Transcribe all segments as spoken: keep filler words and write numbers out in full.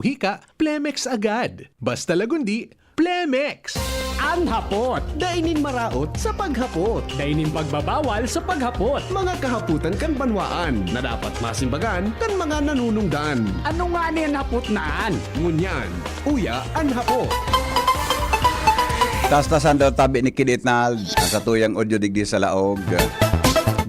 Hika, Plemex agad. Basta Lagundi, Plemex! An hapot. Dai nin maraot sa paghapot. Dai nin pagbabawal sa paghapot. Mga kahapotan kan banwaan na dapat masimbagan kan mga nanunungdan. Ano ngani an hapot na an? Ngunyan, uya an hapot. Tastasan daw tabi ni Kidit Nald sa tuyang audio digdi sa laog.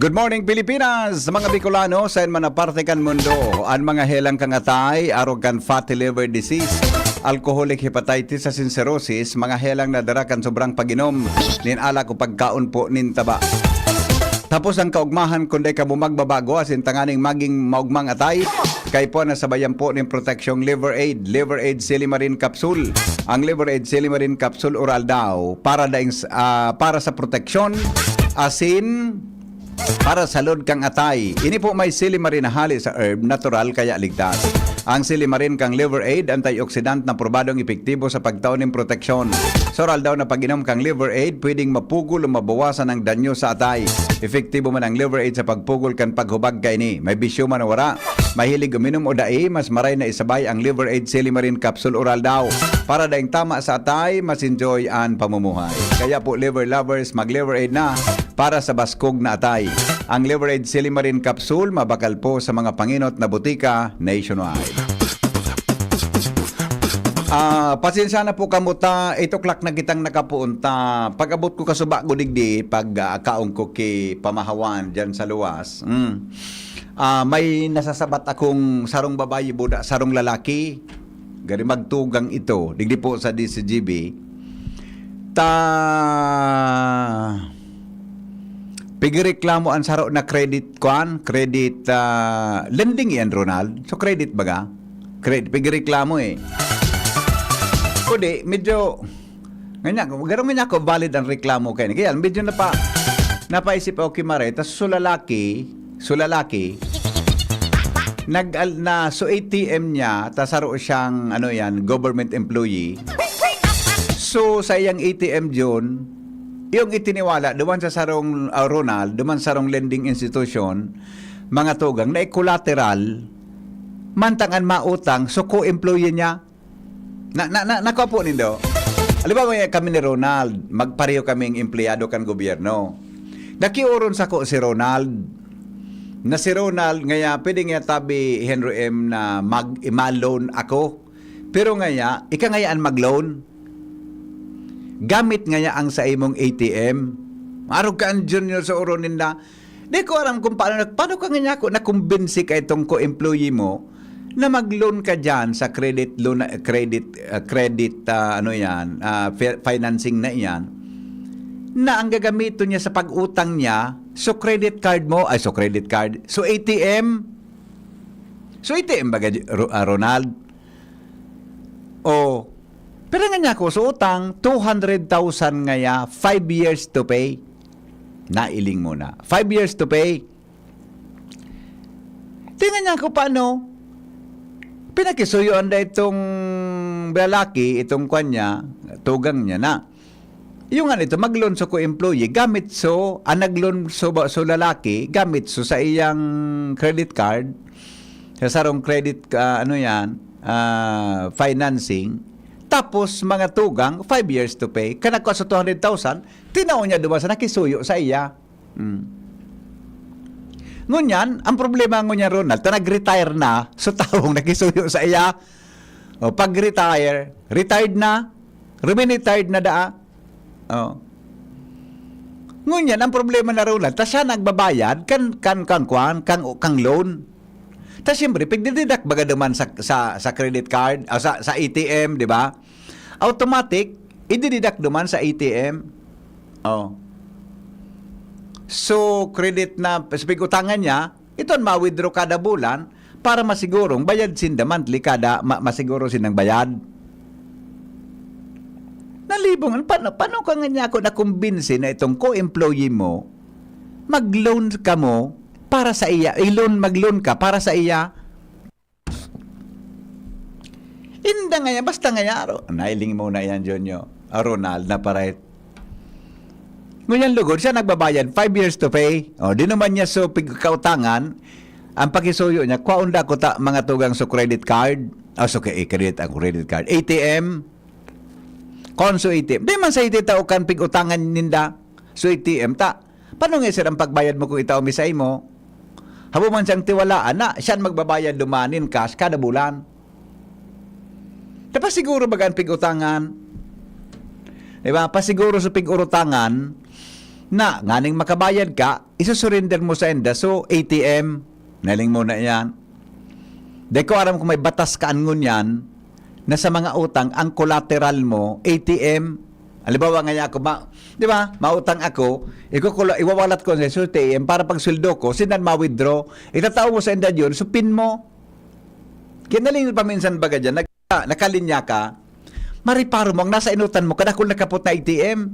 Good morning, Pilipinas! Mga Bicolano, saen man na parte kan mundo, an mga helang kan atay, arog kan fatty liver disease, alcoholic hepatitis asin cirrhosis, mga helang na dara kan sobrang pag-inom nin alak o pagkaon po nin taba. Tapos ang kaugmahan, kun dai kamo magbabago asin tanganing maging maugmang atay, kaipuhan na sabayan po nin proteksyong Liver Aid, Liver Aid Silimarin Capsule. Ang Liver Aid Silimarin Capsule oral daw para daing s-, ah, para sa proteksyon asin para sa load kang atay. Ini po may silimarin na hali sa herb, natural kaya ligtas. Ang silimarin kang Liver Aid, antioxidant na probadong epektibo sa pagtao nin proteksyon. Sa oral daw na pag-inom kang Liver Aid, pwedeng mapugol o mabawasan ang danyo sa atay. Epektibo man ang Liver Aid sa pagpugol kan paghubag kaini. May bisyo man o wara, mahilig uminom o dai, mas maray na isabay ang Liver Aid Silimarin Capsule Oral daw. Para daing tama sa atay, mas enjoy an pamumuhay. Kaya po, Liver Lovers, mag-Liver Aid na para sa baskog na atay. Ang Liver Aid Silimarin Capsule mabakal po sa mga pangenot na botika nationwide. Ah, pasensya na po kamo ta, eight o'clock na kitang nakapoon ta. Pag-abot ko kasuba ko digdi, pag, ah, kaon ko ki pamahawan diyan sa luwas. Mm. Ah, may nasasabat akong sarong babayi buda, sarong lalaki. Gari magtugang ito, digdi po sa D C G B. Ta, pigireklamo an saro na credit, kuan, credit, ah, lending iyan, Ronald. So, credit baga? Credit, pigireklamo eh. Kundi, medyo, nganya, garo nganya ko valid ang reklamo kaini. Kaya, medyo napa-, napaisip ako ki Mare, tas so lalaki, so lalaki, nag-, al-, na, so A T M niya, ta saro siyang, ano yan, government employee. So, sa iyang A T M diyon, yung itiniwala, duman sa sarong, ah, Ronald, duman sa sarong lending institution, mga tugang, na collateral, mantang an mautang, so co-employee niya. Na, na, na, nakuha po nindo. Halimbawa, kami ni Ronald, magpareho kaming empleyado kan gobyerno. Nakiuron sako si Ronald, na si Ronald, ngaya, pwede ngaya tabi, Henry M, na mag-, ma-loan ako. Pero ngaya, ika ngaya an mag-loan. Gamit ngaya ang sa imong A T M. Arog ka an Junior sa uron ninda. Di ko aram kung paano nag-, paano ka ngaya ko nakumbinsi ka itong co-employee mo na mag-loan ka diyan sa credit loan, credit, ah, credit, ah, ano yan, ah, fi-, financing na iyan, na ang gagamiton niya sa pag-utang niya, so credit card mo, ay, so credit card, so A T M, so A T M baga, Ro-, ah, Ronald? O, pero ngaya ko, so utang, two hundred thousand ngaya, five years to pay. Nailing mo na. Five years to pay. Tingnan niya ko paano. Pinakisuyo anda itong lalaki, itong kwan niya, tugang niya na. Yung nga nito, mag-loan so ko employee, gamit so, ang nag-loan so, so lalaki, gamit so sa iyang credit card, sa sarong credit, ah, ano yan, ah, financing, tapos mga tugang, five years to pay, kanagkwa sa two hundred thousand, tinao niya duman sa nakisuyo sa iya. Hmm. Ngunyan, ang problema ngunyan, Ronald, ta nag-retire na, so taong nakisuyo sa iya, o pag-retire, retired na, ruminetired na daa. Oh. Ngunyan, ang problema na, Ronald, ta siya nagbabayad kan, kan, kan, kwan, kang, kang loan. Ta siyempre, pigdididak baga duman sa, sa, sa credit card, ah, sa, sa A T M, di ba? Automatic, idididak duman sa A T M. Oh. So, credit na, sa pig-utangan niya, ito ang ma-withdraw kada bulan para masigurong bayad sinda monthly kada, ma-, masiguro sindang bayad. Nalibong, paano, paano ka ngani ako nakumbinsi na itong co-employee mo, mag-loan ka mo para sa iya, i-loan, mag-loan ka para sa iya? Inda ngaya, basta ngaya, aro. Nailing mo na yan, Jonyo. Ah, Ronald, na parait. Ngunyan lugod, siya nagbabayad, five years to pay. O, di naman niya so pig-, kautangan, ang pakisuyo niya, kwaon da ko ta, mga tugang so credit card. Ah, so, kay credit ang credit card. A T M. Kon so A T M. Di man sa iti tao kan pig-utangan ninda. So A T M ta. Paano nga sir ang pagbayad mo kung itao mi sa imo? Habo man siyang tiwalaan na siya ang magbabayad dumanin cash kada bulan. Tapos siguro baga ang pig-utangan. Di ba? Pasiguro sa pig-urutangan na nganing makabayad ka, isusurrender mo sa inda. So, A T M, naling mo na yan. Di ko aram kung may batas ka an ngunyan na sa mga utang, ang collateral mo, A T M. Halimbawa nga ako, ma, di ba, mautang ako, ikukula, iwawalat ko sa A T M para pag sweldo ko, sindan ma-withdraw. Itatao mo sa inda yun, so pin mo. Kinaling paminsan baga dyan, nag, nakalinya ka, mariparo mo, ang nasa inutan mo, kadakul na kapot na A T M.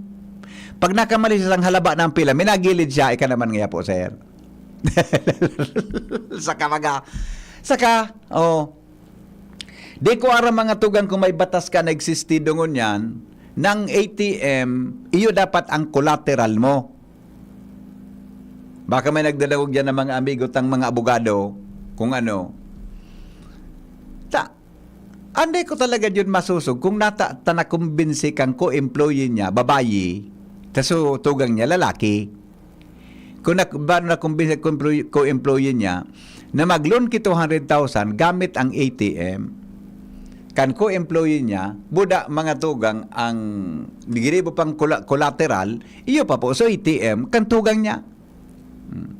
Pag nakamali sa isang halaba na ang pila, minagilid siya, ika naman nga po, sir. Saka baga, saka, oh, di ko aram mga tugang kung may batas ka na existido ngunyan, ng A T M, iyo dapat ang collateral mo. Baka may nagdadangog diyan ng mga amigo tang mga abogado, kung ano. Ta, anday ko talaga yun masusog kung nata, ta nakumbinsi kang co-employee niya, babayi, ta so tugang niya, lalaki. Kung nak, ba, nakumbinsi ko employee, ko employee niya na mag-loan ki two hundred thousand gamit ang A T M, kan ko employee niya, buda mga tugang ang ginibo pang colla-, collateral, iyo pa po, so A T M, kan tugang niya. Hmm.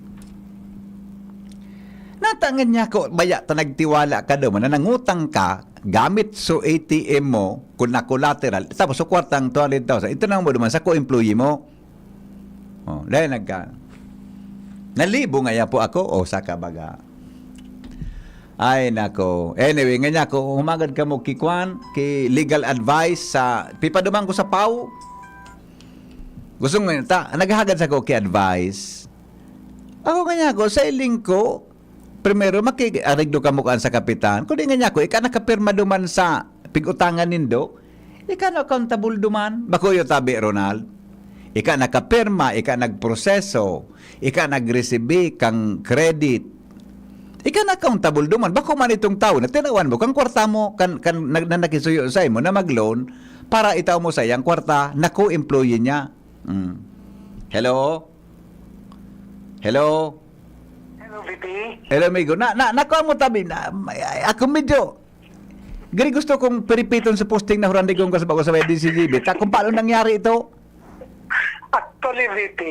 Natangan niya ko, baya ta nagtiwala ka daw, na nangutang ka, gamit so A T M mo, kung na collateral, tapos so kwartang two hundred thousand, ito na mo naman sa co-employee mo. Oh, dahil nagka, nalibo nga ya po ako, o sa kabaga. Ay, nako. Anyway, nga niya, kung humagad ka mo ki Kwan, ki legal advice sa, pipaduman ko sa pau. Gusto nga, ta, naghahagad sa ko ki advice. Ako nga niya, ako, sa iling ko, primero, maki-areglo ka mo kan sa kapitan. Kung di nga niya, ako, ika nakapirma duman sa pig-utangan nindo, ika na accountable duman. Bako yung tabi, Ronald. Ika nakapirma, ika nagproseso, ika nagresibi kang credit. Ika na accountable duman. Bako man itong tao na tinawan mo kang kwarta mo, kan, kan, na, na nakisuyo sa imo na mag-loan para itaw mo sa iyang kwarta na co-employee niya. Mm. Hello? Hello? Hello, V P. Hello, amigo. Na, na, nakuha mo tabi. Na, ay, ako medyo, gari gusto kong piripiton sa posting na hurandigon ko sa bago sa D C G B. Ta, kung paano nangyari ito? Actually, V P,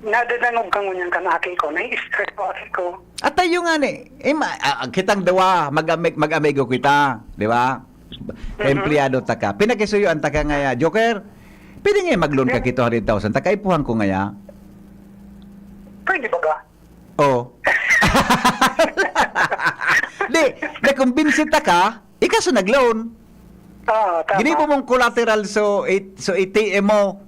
nadadangog ka ngunyan kan aki ko. Nai-stress ko, aki ko. At tayo nga ni, eh, ma, ah, kitang dawa, mag-ami-, mag-amigo kita, di ba? Mhm. Empleyado ta ka. Pinakisuyuan ta ka ngaya, Joker, pwede nga mag-loan ka Yeah. kito hundred thousand, ta kaipuhan ko ngaya. Pwede ba ga? Oh. Di, nakumbinsi ta ka, ikaso nag-loan. Oo, tama. Ginibo mong collateral so it-, so A T M mo.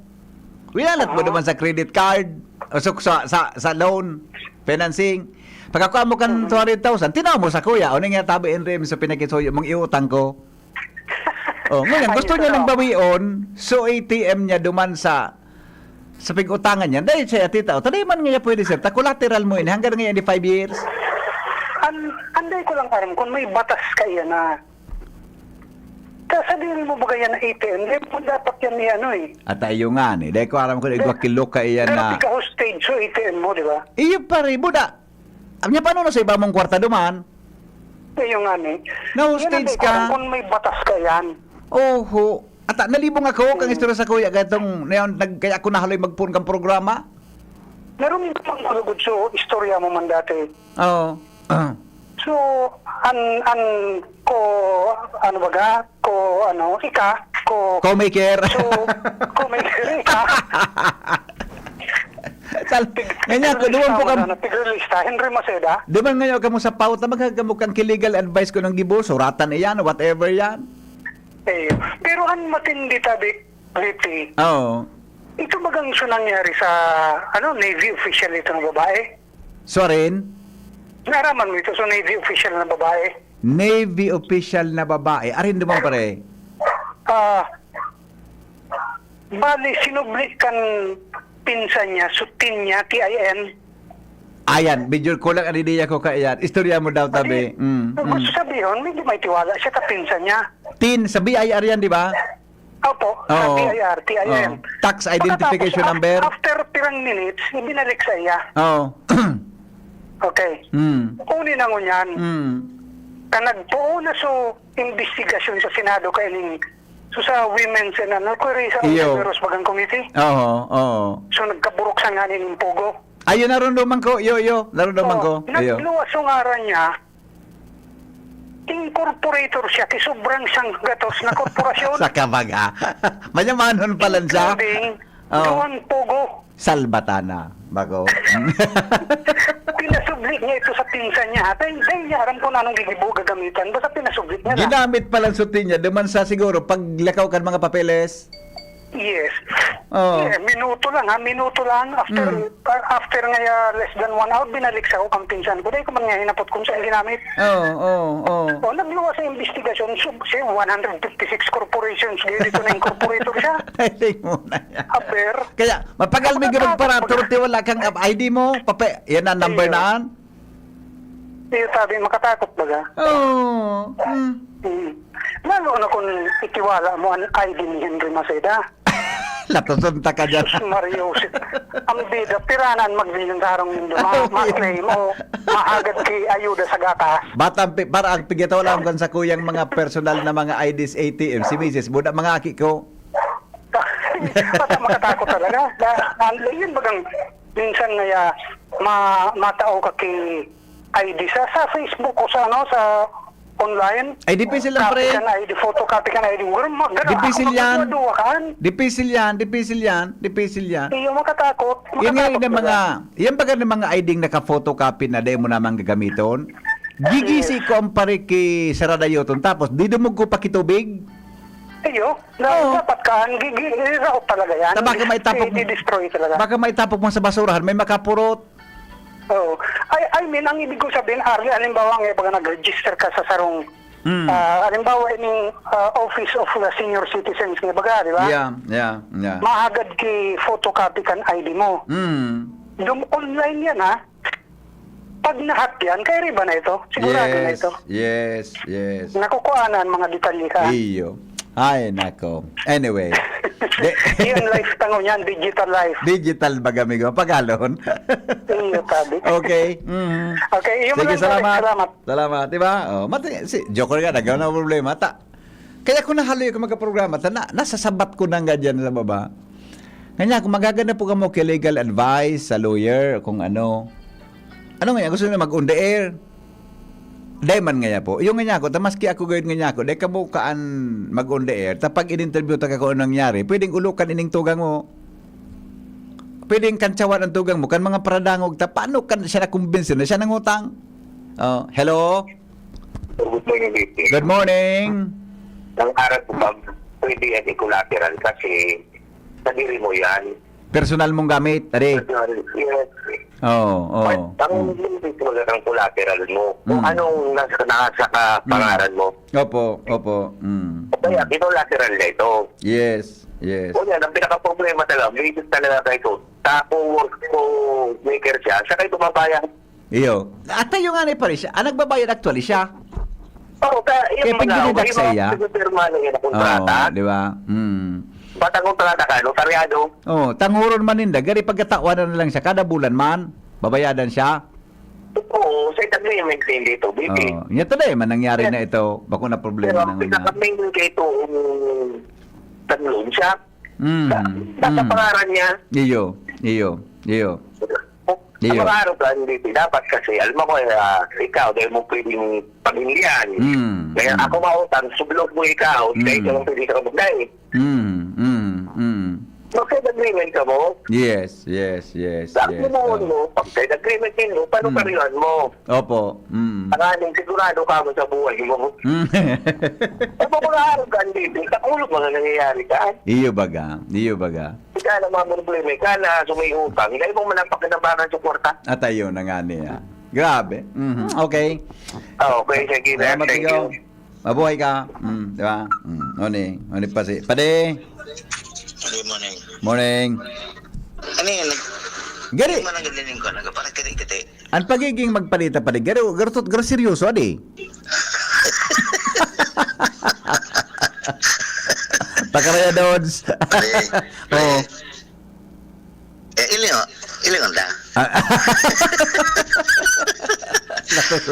Wilalat mo Oo. naman sa credit card, o so, sa, sa, sa loan, financing. Pagkakuha mo kan Mhm. two hundred thousand, tinaw mo sa kuya, o nga tabi N R M sa pinakisuyo mong iutang ko. Oh, ngayon, Ay, gusto niya ito nang daw. bawion, so A T M niya duman sa, sa pig-utangan niya. Dahil siya, tita, o, tadi man nga pwede, sir, ta collateral mo ini, hanggang ngayon, di five years. An-, anday ko lang aram kung may batas ka iyan na, ta, sabihin mo ba yan na A T M? Di mo dapat yan i-ano eh. At ayo nga ni, dahil ko aram ko na Pero igwa kilo ka iyan pero na pika-hostage so A T M mo, di ba? Iyo pa rin, buda. Ang niya, paano na sa iba mong kwarta duman? Iyo nga ni. Na-hostage Yan ang ka? Kung may batas ka yan. Oho. At, ah, nalibong ako kang Hmm. istorya sa kuya, gatong, na yun, nag-, kaya ako nahaloy magpuon kang programa. Naruming ko ang kulugod so istorya mo man dati. Oo. Ah. So, an, an, ko, ano baga? Ko, ano, ika, ko, Co-maker. so, co-maker, ika. Sal-, Tig-, nga niya, tig-release duman po na, kam-, ano, tig-release na, Henry Maceda. Duman ngayon kamo sa pauta, maghagamok kang ki-legal advice ko ng gibo, suratan iyan, whatever yan. Eh, pero ang matindi tabi, V P, Oo. ito bagang so nangyari sa, ano, Navy official ito ng babae? Sorry? Naaraman mo ito sa Navy official na babae? Navy official na babae. Arin duman, pare? Ah, bali, sinubli kan pinsan niya, so tin niya, T I N. Ayan, medyo kulang ang ideya ko kaiyan. Istorya mo daw, tabi. Mm, mm. Gusto sabihon, medyo may tiwala siya, kapinsan niya. Tin, sa B I R yan, di ba? Opo, sa Oo. B I R, T I M. Oo. Tax identification Pagkatapos, af-, number. After pirang minutes, ibinalik sa iya. Oo. Okay. Mm. Uni na ngunyan, Mm. ka nagpoon na so investigasyon sa Senado kaining, so sa Women's and ano, kuri sa Iyo. Honduras Bagang Committee. Oo, oo. So nagkaburuksan nga nin Pogo. Ayun, narunduman ko, iyo, iyo, narunduman Oh, ko. Iyo. Nagluwas so ngaran niya, incorporator siya, ki sobrang siyang gatos na korporasyon. Sa kabaga. Mayamanon pa lang siya. Including Oo. Duwang Pogo. Salbatana, bago. Pinasubli niya ito sa pinsan niya, ha? Dahil, dahil niya aram kung anong gigibo gagamitan. Basta pinasubli niya na. Ginamit pa lang suti niya, duman sa siguro, paglakaw kan mga papeles. Yes. Oh. Eh, minuto lang, ha? Minuto lang. After, Mm. pa-, after nga, ah, less than one hour, binalik sa ako kang pinsan ko. Dahil ko man nga hinapot kung saan ginamit. Oo, oo, oo. Oh, nagluwas sa investigasyon. So, siya, one hundred fifty-six corporations, dito na incorporator siya. I think mo na yan. Aber. Kaya, mapagal mi Makakatakot gabag para, baga. Turti wala kang I D mo. Pape, yan ang number Ayun. naan. Iyo, sabi, makatakot baga. Oo. Mm. Mm. Lalo na kung itiwala mo ang I D ni Henry Maceda. Latuson ta ka dyan. Sus, Mario, si-, ang bida, piranan magbinyan sa harong nindo, ma-, ma-claim mo, mahagad ki ayuda sa gatas. Batang pi-, para ang pigitaw lang kan sa kuyang mga personal na mga I Ds, A T M, si misis, buda mga aki ko. Basta makatakot talaga. Na, na, yun bagang minsan nga ya, ma-, matao ka ki I D sa, sa Facebook o sa ano, sa online. Ay, difícil lang, pre. Copy kan I D, photocopy kan I D. Wala, ma-, gano'n, Difícil ako yan. magduwa-duwa kan. Difícil yan, difícil yan, difícil yan. Iyo, makatakot. Yan nga Makatakot yung ka. mga, yan baga ng mga I D naka-photocopy na dahil mo naman gagamiton. Gigisi Yes. ko ang pare ki Saradayoton, tapos didumog ko pa kitubig. Iyo, na Oo. dapat ka, ang gigi-, iraot talaga yan. Ta baka maitapok mo, Di-destroy talaga. baka maitapok mo sa basurahan, may makapurot. Oo. I, I mean, ang ibig ko sabihin, Arlie, halimbawa nga, baga nag-register ka sa sarong, Mm. ah, halimbawa, ining, ah, Office of the Senior Citizens, nga baga, di ba? Yeah, yeah, yeah. Mahagad ki photocopy kan I D mo. Mm. Dum-, online yan, ha? Pag na-hack yan, kay riba na ito. Sigurado na Yes, ito. yes, yes. Nakukuha na ang mga detalye ka. Iyo. Ay, nako. Anyway. De- Yung life tango niyan, digital life. Digital baga, amigo. Pagalon. Iyo, sabi. Okay. Mhm. Okay, iyo, Sige, maraming salamat. salamat. Salamat, di ba? Oh, mati-, si Joker nga, nagkaroon ng problema. Ta-, kaya kung nahaloy ako magkaprograma, ta-, na-, nasasabat ko na nga dyan sa baba. Kanya, kung magaganda po kamo kay legal advice sa lawyer, kung ano, ano nga, gusto nila mag-on the air? Dai man nga po. Yung nga ako, ta maski ako gayud nga ako, dai kabukaan mag-on the air. Ta pag in-interview ta ka kung anong nangyari, pwedeng ulokan ining tugang mo. Pwedeng kantsawan ang tugang mo. Kan mga paradangog ta, paano kan siya na-convince na siya nangutang? Oh, hello? Good morning, B P. Good morning. Ang aral ko, Bob, pwede yan i-collateral kasi sadiri mo yan. Personal mong gamit, tadi. Personal, yes. Oo, oo. But ang Mm. limit mo lang ang collateral mo. Kung Mm. anong nasa, nasa ka Mm. pangaran mo. Opo, opo. Mm. O kaya, Mm. binolateral na ito. Yes, yes. O yan, ang pinaka-problema talaga, bisis talaga kay ko, ta co-work, co-maker siya, siya kayo tumabayang. Iyo. At tayo nga ni pare siya, ang nagbabayad actually siya. Oo, ka, yung Kaya mga, pagdinidak may sa mga iya. pinipirma na yan na kontrata. Oo, di ba? Mm. Ba't ang kontrata ka, notaryado? Oo, tanguron man ninda, gari pagkatawanan na lang siya, kada bulan man, babayadan siya. Oo, sa agreement din dito, B P. Oo. Yan today man nangyari Yes. na ito, bako na problema Pero na ang ngayon. pinaka-main kay ito, um, sa loan siya. Mm, Sa, sa mm. pangaran niya. Iyo, iyo, iyo. Iyo. Sa pangaran ka, hindi. Dapat kasi, alam mo ko, ah, ikaw, dahil mo pwedeng pamilyan. Mm, Kaya mm. ako mautang, sublog mo ikaw, Mm. kaya ikaw ang pwede sa kabugay. Mm, mm, mm. Mag-side agreement ka mo? Yes, yes, yes, Sa yes, agreement oh. mo, pag-side agreement mo, paano Mm. karyohan mo? Opo, mm. Tanganing sigurado ka mo sa buhay mo. Mm. Sa mga araw ka, hindi. Sa ulo, mga nangyayari ka. Iyo baga, iyo baga. Ika na mga problema, ika na sumay utang. Ika mo man ang pakinabangan sa kwarta. At ayun na nga niya. Grabe. Mhm. Okay. Ah, okay, sige na. Salamat Thank ikaw. you. Mabuhay ka. Mm, di ba? Mm, morning. Morning pa si Pade. Good morning. Morning. Ano yun? Gari. Ano man ang ganyan ko? Nagkaparakiri kita eh. Ang pagiging magpalita pa rin, garo, garo, garo seryoso, adi. Pakaraya, Dons. Pare, Oo. Eh, ilingon, ilingon ta. Ah.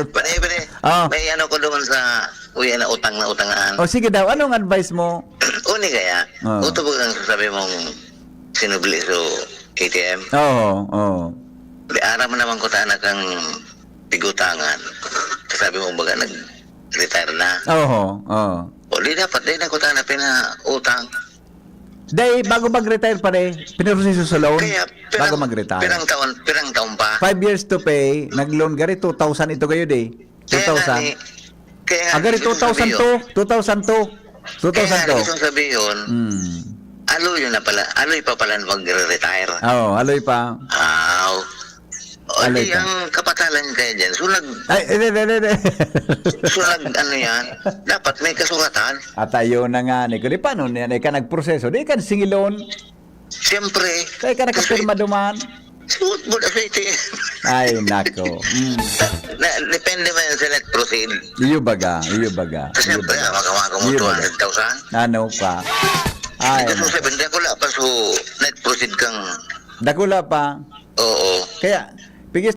Pare, pare, Ah. May ano ko doon sa, uy, na utang na utangan. O sige daw, anong advice mo? Uni kaya, Ah. Uto ba ang sasabi mong sinubli sa A T M? Oo, oo. Di, aram mo naman ko ta na kang pigutangan. Sabi mo baga nag-retire na. Oo, oo. O di dapat, di na ko ta na pinautang. Day, bago mag-retire pare, pinoproseso sa loan. Kaya, pirang, Bago mag-retire. pirang taon, pirang taon pa. Five years to pay, nag-loan gari two thousand ito kayo, day. Kaya nga two thousand. ni, kaya nga Agari ni, gusto sabihin, two thousand two, two thousand two. kaya nga ni, two thousand two. gusto sabihin, Hmm. aloy yun na pala, aloy pa pala na mag-retire. Oo, aloy pa. Aw. O, Aloy di pa. Ang kapatalan kaya dyan. So, nag, Ay, hindi, hindi, hindi. so, nag, ano yan? Dapat may kasulatan. At ayun na nga, Nico. Di paano niya, ika nagproseso? Di ka singilon. Siyempre. Kaya ka nakapirma duman. Suot mo na sa A T M. Ay, nako. Mm. Na, depende man yan sa net proceed. Iyo baga, iyo baga. Iyo Siyempre, baga. ah, makawa ko mo Iyo baga. two hundred thousand. Ano pa? Ay, Gusto nako. sabihin, dakula pa so net proceed kang, Dakula pa. Oo. Kaya,